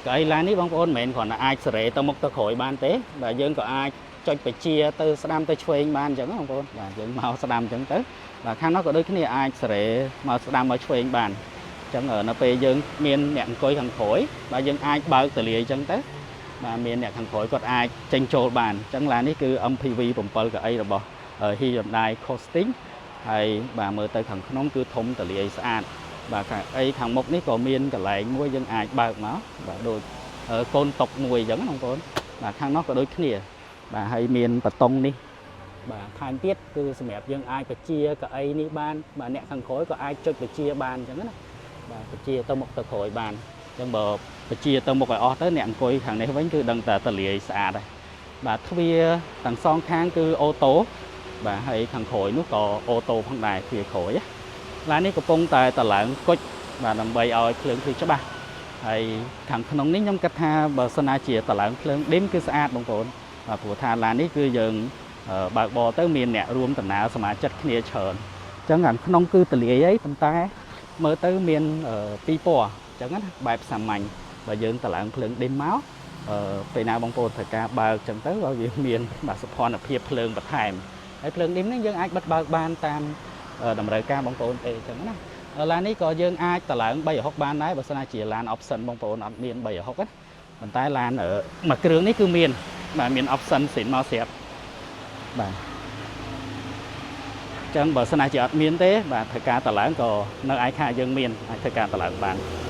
កៅអីឡាននេះបងប្អូនមិនមែនគ្រាន់តែអាចសេរីទៅមុខទៅក្រោយបានទេបាទយើងក៏អាចចុចបជាទៅស្ដាំទៅឆ្វេងបានអញ្ចឹងបងប្អូនបាទយើងមកស្ដាំអញ្ចឹងទៅបាទខាងនោះក៏ដូចគ្នាអាចសេរីមកស្ដាំមកឆ្វេងបានអញ្ចឹងនៅពេលយើងមានអ្នកអង្គុយខាងក្រោយបាទយើងអាចបើកតលាយអញ្ចឹងទៅបាទមានអ្នកខាងក្រោយគាត់អាចចេញចូលបានអញ្ចឹងឡាននេះគឺ MPV 7កៅអីរបស់ Hyundai Coaster ហើយបាទមើលទៅខាងក្នុងគឺធំតលាយស្អាតបាទខាងអីខាងមុខនេះក៏មានកន្លែងមួយយើងអាចបើកមកបាទដូចកូនតុកមួយអញ្ចឹងណាបងប្អូនបាទខាងនោះក៏ដូចគ្នាបាទហើយមានបតុងនេះបាទថែមទៀតគឺសម្រាប់យើងអាចបញ្ជាកៅអីនេះបានបាទអ្នកខាងក្រោយក៏អាចចុចបញ្ជាបានអញ្ចឹងណាបាទបញ្ជាទៅមុខទៅក្រោយបានអញ្ចឹងបើបញ្ជាទៅមុខឲ្យអស់ទៅអ្នកអង្គុយខាងនេះវិញគឺដឹងតែតលាយស្អាតហើយបាទទ្វារទាំងសងខាងគឺ auto បាទហើយខាងក្រោយនោះក៏ auto ផងដែរទ្វារក្រោយណាឡាននេះកំពុងតែតឡើងគុជបាទដើម្បីឲ្យភ្លើងភ្លឺច្បាស់ហើយខាងក្នុងនេះខ្ញុំគិតថាបើសិនណាជាតឡើងភ្លើង dim គឺស្អាតបងប្អូនបាទព្រោះថាឡាននេះគឺយើងបើកបរទៅមានអ្នករួមដំណើរសមាជិកគ្នាច្រើនអញ្ចឹងខាងក្នុងគឺតលាយអីប៉ុន្តែមើលទៅមានពីរពណ៌អញ្ចឹងណាបែបសាមញ្ញបើយើងតឡើងភ្លើង dim មកអឺពេលណាបងប្អូនត្រូវការបើកអញ្ចឹងទៅឲ្យវាមានបាទសោភ័ណភាពភ្លើងបន្ថែមហើយភ្លើង dim នេះយើងអាចបិទបើកបានតាមតម្រូវការបងប្អូនទេអញ្ចឹងណាឡាននេះក៏យើងអាចតឡើង360បានដែរបើសិនណាជាឡាន option បងប្អូនអត់មាន360ណាប៉ុន្តែឡានមួយគ្រឿងនេះគឺមានបាទមាន option សិនមកស្រាប់បាទអញ្ចឹងបើសិនណាជាអត់មានទេបាទធ្វើការតឡើងក៏នៅឯខាយើងមានអាចធ្វើការតឡើងបាន។